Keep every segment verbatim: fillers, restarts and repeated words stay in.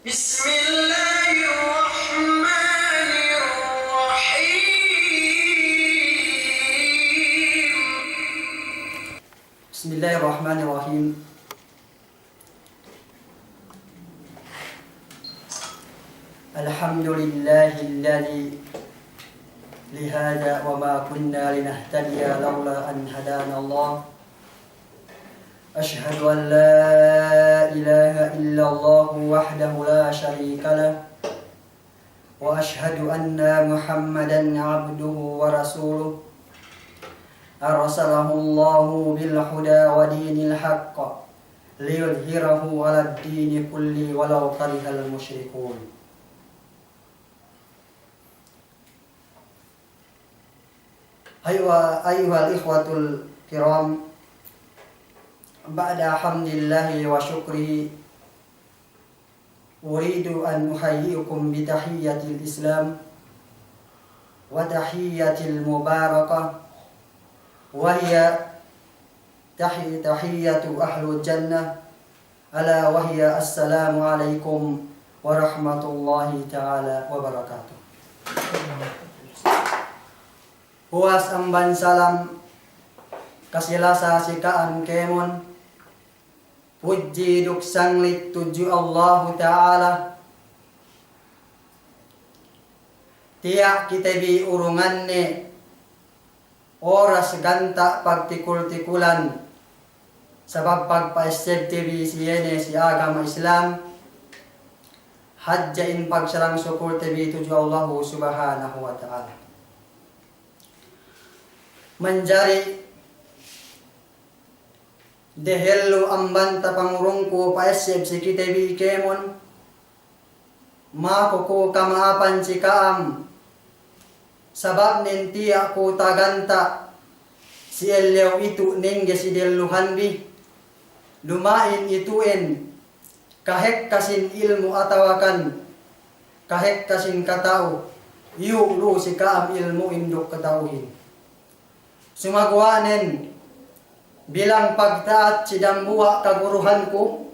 بسم الله الرحمن الرحيم. بسم الله الرحمن الرحيم. الحمد لله الذي لهذا وما كنا لنهتدي لولا أن هدانا الله. أشهد أن لا إله إلا الله وحده لا شريك له، وأشهد أن محمدا عبده ورسوله، أرسله الله بالهدى ودين الحق ليظهره على الدين كله ولو كره المشركون. أيها، أيها الإخوة الكرام، بعد حمد الله وشكره، أريد أن أحييكم بتحية الإسلام وتحية المباركة، وهي تحي-، تحية أهل الجنة، ألا وهي السلام عليكم ورحمة الله تعالى وبركاته. Puwas amban salam, kasi-lasa si ka'am kēmon, pudji duk sanglit tudju Allahu Ta'ala. Tiya' kite bi urunganne oras ganta' pagtikul-tikulan, sabab pagpa'essebte bi si iye ne si agama Islam, hadja in pagsarang sukulte bi tudju Allahu Subhanahu wa Ta'ala. Manjari dehellu amban tapangurungku pa'esseb si kite bi kēmon, maku ku kama'apan si ka'am, sabab nen tiya' ku taga'anta' si ellew itu nengge si delluhan bi, duma'in itu'en kahekka sin ilmu' atawakan kahekka sin kata'u, iyu' lu si ka'am ilmu'in duk kata'uhin. Sumaguwa' nen bilang pagta'at si dambuwa' kaguruhanku,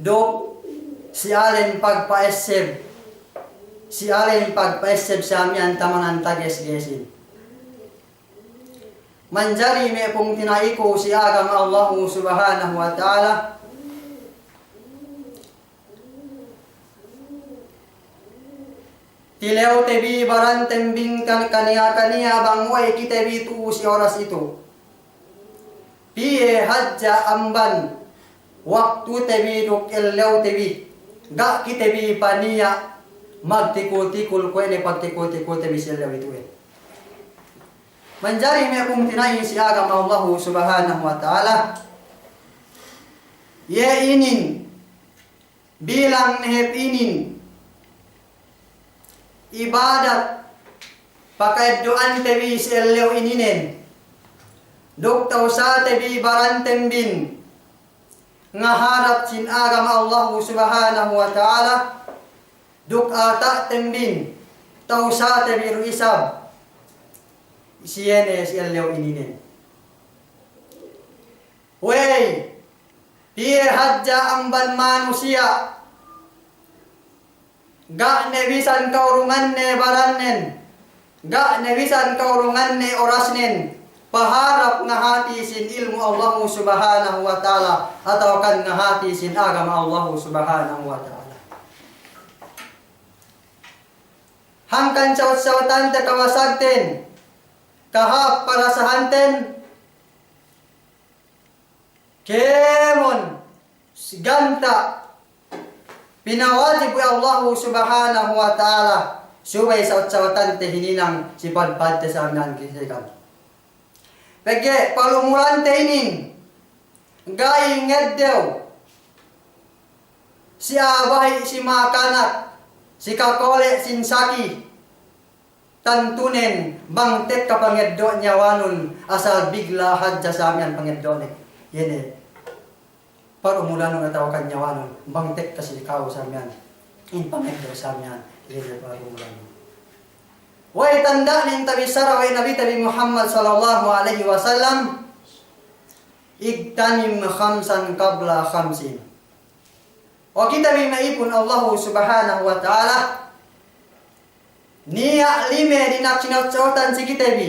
duk si alen pagpa'esseb, si alen pagpa'esseb sa miya'an tamanan tages-gesin. Manjari me' pungtina'iku si agama Allahu Subhanahu wa Ta'ala, tilewte bi baranten bin kan-, kaniya-kaniya bang we' kite bi tu'u si oras itu. Piye hadja amban waktute bi duk ellewte bi, ga' kite bi paniya' magtikul-tikul kuwe' ne pagtikul-tikulte bi si ellew itu'en. Manjari me' pungtina'i si agama Allahu Subhanahu wa Ta'ala, iye inin bilang ne hep inin ibadat paka'eddo'ante bi si ellew ininen, duk tawsate bi baranten bin ngaharap sin agama Allahu Subhanahu wa Ta'ala, duk ata'ten bin tawsate bi du isab si iye ne si ellew ininen. We'ey, piye hadja amban manusiya' ga' ne bisan kaurunganne barannen, ga' ne bisan kaurunganne orasnen, paharap ngahati sin ilmu' Allahu Subhanahu wa Ta'ala, atawakan ngahati sin agama Allahu Subhanahu wa Ta'ala. Hangkan sawat-sawatante kawasagten, kahāp parasahanten, kēmon si ganta' pinawajib we' Allahu Subhanahu wa Ta'ala, subey sawat-sawatante hininang si padpadte sa miya'an kitegan. Pegge' palumulante inin ga'i ngeddew si a'a bahi' si makanak, si kakole' sin saki, tantunen bang tekka pangeddo' niyawanun asal bigla' hadja sa miya'an pangeddo'ne. Iye ne parumulanun atawakan niyawanun bang tekka si ka'u sa miya'an in pangeddo' sa miya'an, iye ne parumulanun. We'ey tanda'nen? Tabissara we' Nabite bi Muhammad sallallahu alaihi wasallam, "Igtanim khamsan qabla khamsin." O kite bi me' ipun Allahu Subhanahu wa Ta'ala, niya' lime dina'ak sinaut-sautan si kite bi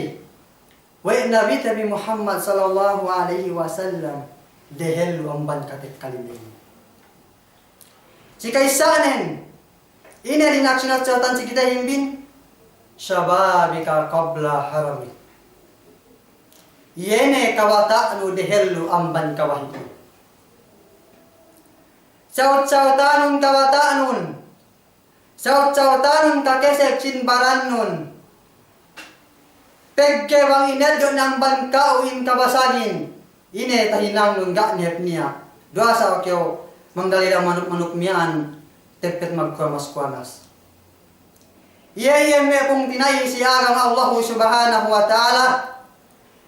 we' Nabite bi Muhammad sallallahu alaihi wasallam dehellu amban katekka lime inin. Si ka'issanen, ine dina'ak sinaut-sautan si kitehin bin, shababika qabla haramik. Iye ne kabata'nu dehellu amban kabahi'nu. Saut-sautanun kabata'nun. Saut-sautanun kakesek sin barannun. Pegge' bang ineddo' ne amban ka'u in kabasagin, ine tahinangnun ga' ne hep niya'. Duwasa kew manggalila manuk-manuk miya'an teppet magkuwamas-kuwamas. Iye, iye me' pungtina'i si agama Allahu Subhanahu wa Ta'ala,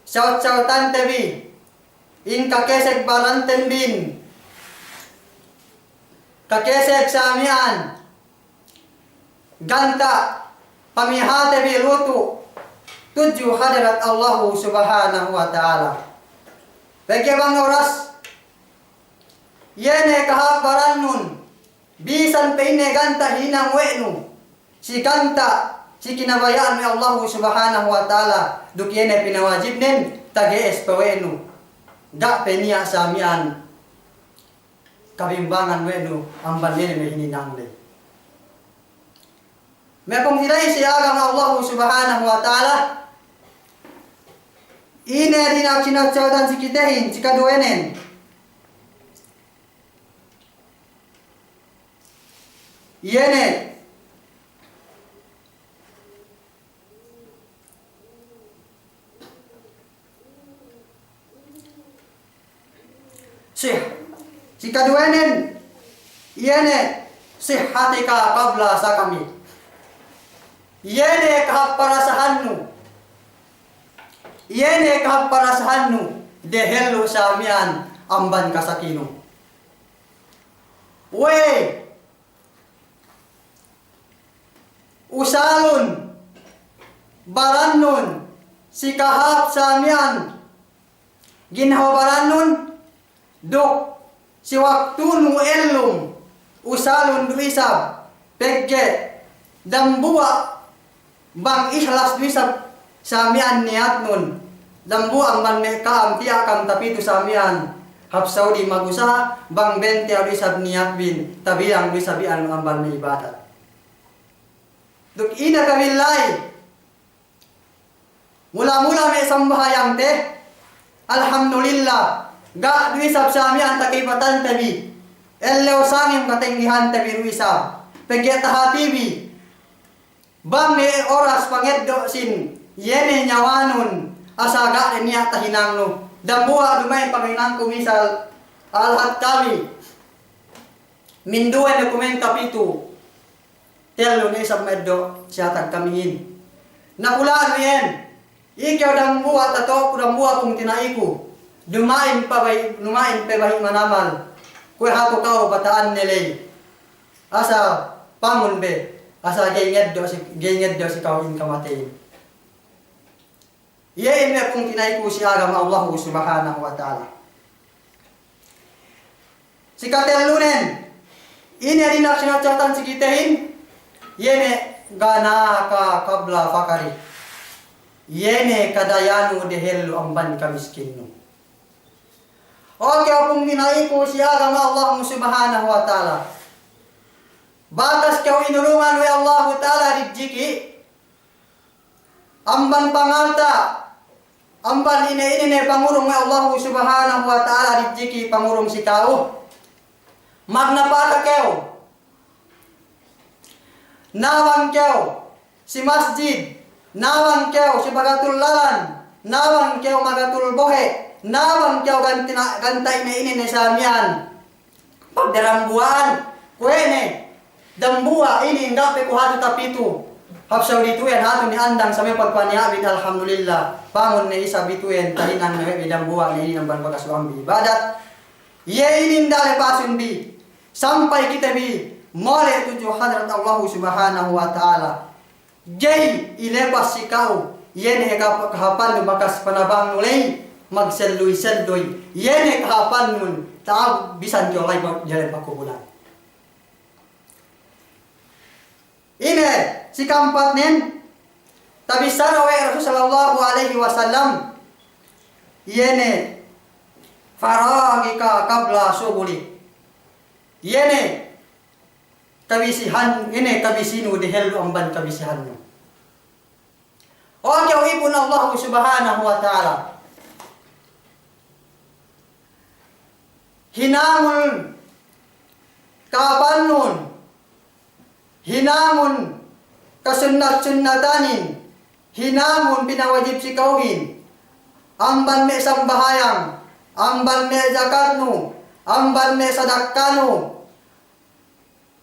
saut-sautante bi, in kakesek baranten bin, kakesek sa miya'an, ganta' pamihate bi lutu' tudju hadarat Allahu Subhanahu wa Ta'ala. Pegge' bang oras, iye ne kahāp barannun, bisan pe ine ganta' hinang we' nu, si ganta', si kinabaya'an we' Allahu Subhanahu wa Ta'ala, duk iye ne pinawajibnen, tage'es pe we' nu. Ga' pe niya' sa miya'an kabimbangan we' nu amban iye ne me' hininang ley. Me' pungtina'i si agama Allahu Subhanahu wa Ta'ala, ine dina'ak sinaut-sautan si kitehin, si kaduwenen. Iye ne. Sih-, si kaduwenen, iye ne, sihhatika qabla saqamik. Iye ne kahāp parasahannu. Iye ne kahāp parasahannu, dehellu sa miya'an amban kasakinu. We', usalun barannun si kahāp sa miya'an ginhawa barannun, duk si waktunu ellum usalun du isab, pegge' dambuwa' bang ihlas du isab sa miya'an niyatnun. Dambuwa' amban me' ka'am, tiya' ka'am tapitu sa miya'an hap Saudi magusaha, bang benteya' du isab niyatbin, tabiyang du isab iyan amban me' ibadat. Duk ine kabilla'i, mula-mula me' sambahayangte, alhamdulillah, ga' du isab sa miya'an takipatante bi. Ellew sangem katenggihante bi du isab. Pegge' tahati bi. Bang ne oras pangeddo' sin iye ne nyawanun, asal ga' ne niya' tahinangnu. Dambuwa' duma'in panghinangku misal, alhat kami. Minduwe ne kumen kapitu. Tellu ne isab meddo' si hatag kamihin. Na pula'nu iyan, ikew dambuwa' tato'ku, dambuwa' pungtina'iku. Duma'in pe bahi', duma'in pe bahi' manamal. Kuwe' hatu ka'u bata'anne ley. Asa pangun be, asa ga'i ngeddo' si, ga'i ngeddo' si ka'u in kamateyin. Iye inin me' pungtina'iku si agama Allahu Subhanahu wa Ta'ala. Si katellunen, ine dina'ak sinaut-sautan si kitehin, iye ne ghinaka qabla faqrik. Iye ne kadayanu dehellu amban kamiskinnu. Oke, o pungtina'iku si agama Allahu Subhanahu wa Ta'ala. Bakas kew inurungan we' Allahu Ta'ala rijiki', amban pangalta', amban ine-ine ne pangurung we' Allahu Subhanahu wa Ta'ala rijiki' pangurung si ka'u. Magnapaka kew. Nawang kew si masjid, nawang kew si bagatul lalan, nawang kew magatul bohe', nawang kew gantina-, ganta' ine-ine ne sa miya'an. Pagdarambuwa'an, kuwe' ne, dambuwa' inin ga' pe ku hatu tapitu. Hap Saudi tu'en hatu ne andang sa me' pagpaniya'bin, alhamdulillah. Pangun ne isab itu'en, tahinang ne we' bi dambuwa' ne inin amban bakas lu'u bi ibadat. Iye inin da'a lepasun bi. Sampay kite bi mole' tudju hadrat Allahu Subhanahu wa Ta'ala. Ga'i ilepas si ka'u, iye ne kahāpannu bakas panabangnu ley, magselluy-selluy, iye ne kahāpannun ta'ab bisan kew la'i pa-, diyalem pakubulan. Ine, si ka'ampatnen, tabissara we' Rasul sallallahu alaihi wasallam, iye ne, "Faragika qabla shughlik." Iye ne, kabisihan, ine kabisinu dehellu amban kabisihannu. O kew ipun Allahu Subhanahu wa Ta'ala. Hinangun kahāpannun, hinangun kasunnat-sunnatanin, hinangun pinawajib si ka'uhin, amban me' sambahayang, amban me' jakatnu, amban me' sadakkanu,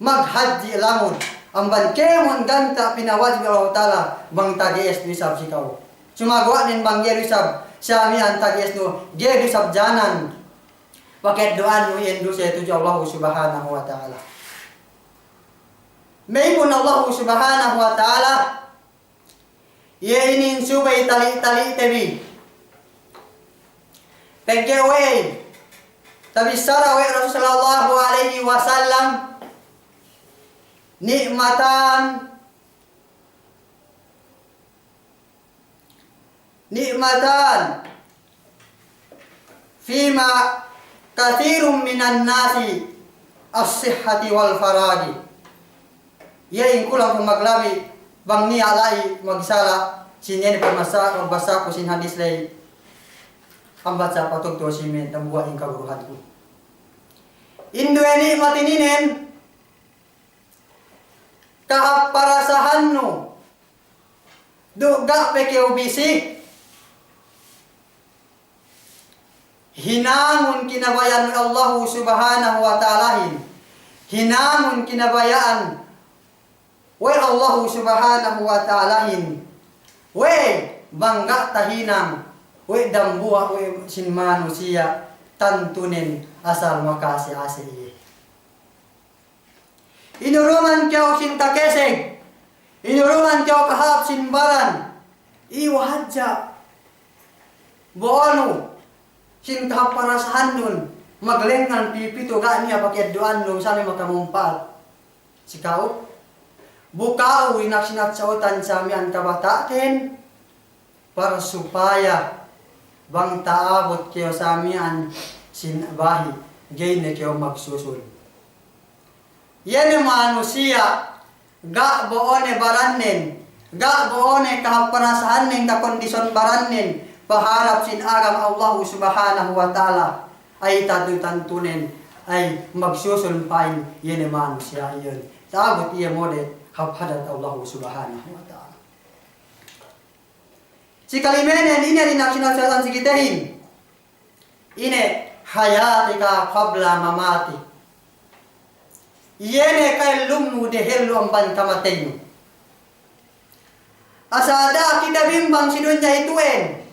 maghadji' lamud, amban kēmon ganta' pinawajib Allahu Ta'ala, bang tage'es du isab si ka'u. Sumaguwa'nen bang ga'i du isab, sa miya'an tage'esnu, ga'i du isab jānan paka'eddo'annu iyan duse tudju Allahu Subhanahu wa Ta'ala. Me' ipun Allahu Subhanahu wa Ta'ala, iye inin subey tali'-tali'te bi. Pegge' we'ey, tabissara we' Rasul sallallahu alaihi wasallam, ni'matan, ni'matan, fima kathirun minan nasi as-sihhati wal faragi. Iye in kulang ku maglabi, bang niya' la'i magsala', sin iye ne pagmasa-, pagbasaku sin hadis ley, ambat sa' patugtu si me' dambuwa' in kaguruhanku. In duwe ni'mat ininen, kahāp parasahannu, duk ga' pe kew bisi, hinangun kinabaya'an we' Allahu Subhanahu wa Ta'alahin. Hinangun kinabaya'an we' Allahu Subhanahu wa Ta'alahin. We' bang ga' tahinang we' dambuwa' we' sin manusiya', tantunen asal maka'ase'-ase' iye. Inurungan kew sin takeseg, inurungan kew kahāp sin baran, iyu hadja bo'onu sin kahāp parasahannun, maglengngan pipitu ga' niya' paka'eddo'annu, sa' me' makamumpa'at si ka'u. Bu ka'u inaksinat sa'utan sa' miya'an kabata'ten, para supaya bang ta'abut kew sa' miya'an sin bahi', ga'i ne kew magsusul. Iye ne manusiya', ga' bo'one barannen, ga' bo'one kahāp parasahannen, kakondisyon barannen, paharap sin agama Allahu Subhanahu wa Ta'ala, ay tantu-tantunen, ay magsusul pa'in iye ne manusiya' iyan. Ta'abut iye mode hap hadarat Allahu Subhanahu wa Ta'ala. Si kalimenen, ine inaksinat sa'utan si kitehin. Ine, hayatika qabla mamatik. Iye ne ka'ellumnu dehellu amban kamateynu. Asal da'a kite bimbang si dunya itu'en.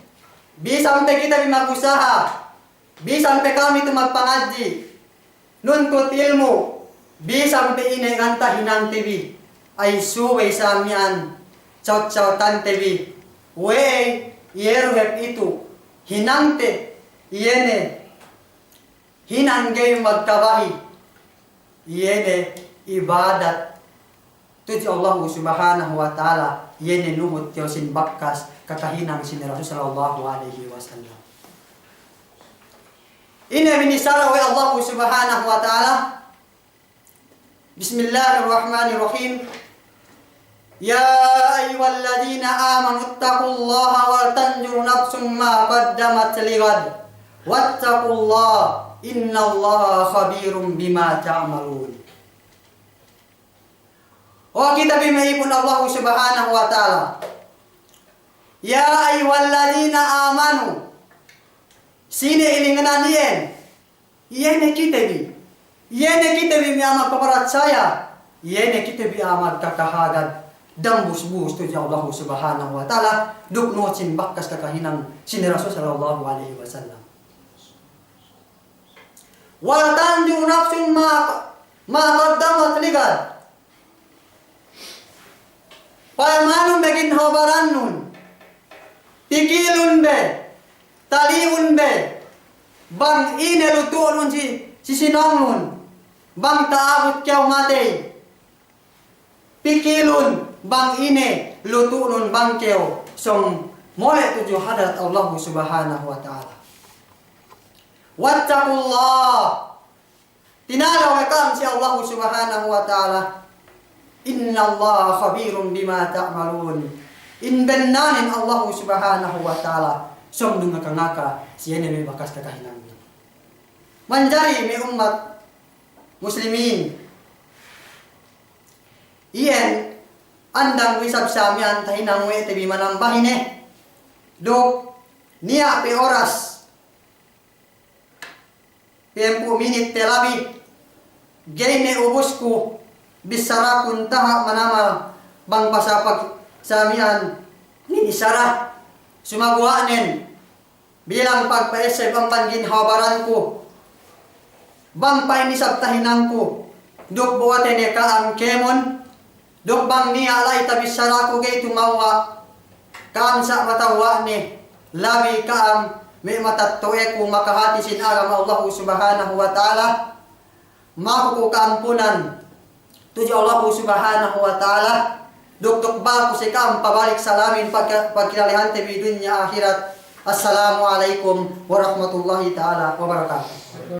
Bisan pe kite bi magusaha. Bisan pe kami tu magpangadji', nuntut ilmu', bisan pe ine ganta' hinangte bi, ay subey sa' miya'an sa'ut-sa'utante bi, we'ey iye du hep itu hinangte, iye ne hinang ga'i magkabahi'. Iye ne ibadat tudju Allahu Subhanahu wa Ta'ala, iye ne nuhut kew sin bakas kakahinang sin Rasul sallallahu alaihi wasallam. Ine binissara we' Allahu Subhanahu wa Ta'ala, Bismillahirrahmanirrahim. يا أيها الذين آمنوا اتقوا الله ولتنظر نفس ما قدمت لغد واتقوا الله إن الله خبير بما تعملون. O kite bi me' ipun Allahu Subhanahu wa Ta'ala. يا أيها الذين آمنوا. Sine ilinganan iyan? Iye ne kite bi. Iye ne kite bi me' a'a magpaparatsaya. Iye ne kite bi a'a magkakahagad. Dambus-bus tudju Allahu Subhanahu wa Ta'ala. Duk nuhut sin bakas kakahinang sin Rasul sallallahu alaihi wasallam. ولتنظر نفس ما، ما قدمت لغد. Payamanun be ginhawa barannun, pikilun be, taliun be, bang ine lutu'nun si, si sinōngnun, bang ta'abut kew matey. Pikilun bang ine lutu'nun bang kew sōng mole' tudju hadarat Allahu Subhanahu wa Ta'ala. Wattaqullah. Tinalew we' ka'am si Allahu Subhanahu wa Ta'ala. Innallaha khabirun bima ta'malun. In bennanin Allahu Subhanahu wa Ta'ala sōng du ngaka-ngaka si ine me' bakas kakahinangin. Manjari me' ummat muslimin, iyan andang isab sa miya'an tahinang we' te bi manambahine. Duk niya' pe oras, piyempū' minit te labi, ga'i ne ubusku bissarakun taha' manamal bang pasapag sa miya'an. Inin bissara sumaguwa'nen bilang pagpa'esseb amban ginhawa baranku, bang pa'in isab tahinangku, duk bo'ote ne ka'am kēmon, duk bang niya' la'i tabissaraku ga'i tumewwa' ka'am sa' matewwa'ne, labi ka'am me' matetto'aku makahati sin agama Allahu Subhanahu wa Ta'ala. Maku ku ka'ampunan tudju Allahu Subhanahu wa Ta'ala, duk tukbalku si ka'am pabalik salamin pag-, pagkilalehante bi dunya ahirat. Assalamu alaikum warahmatullahi ta'ala wabarakatuh.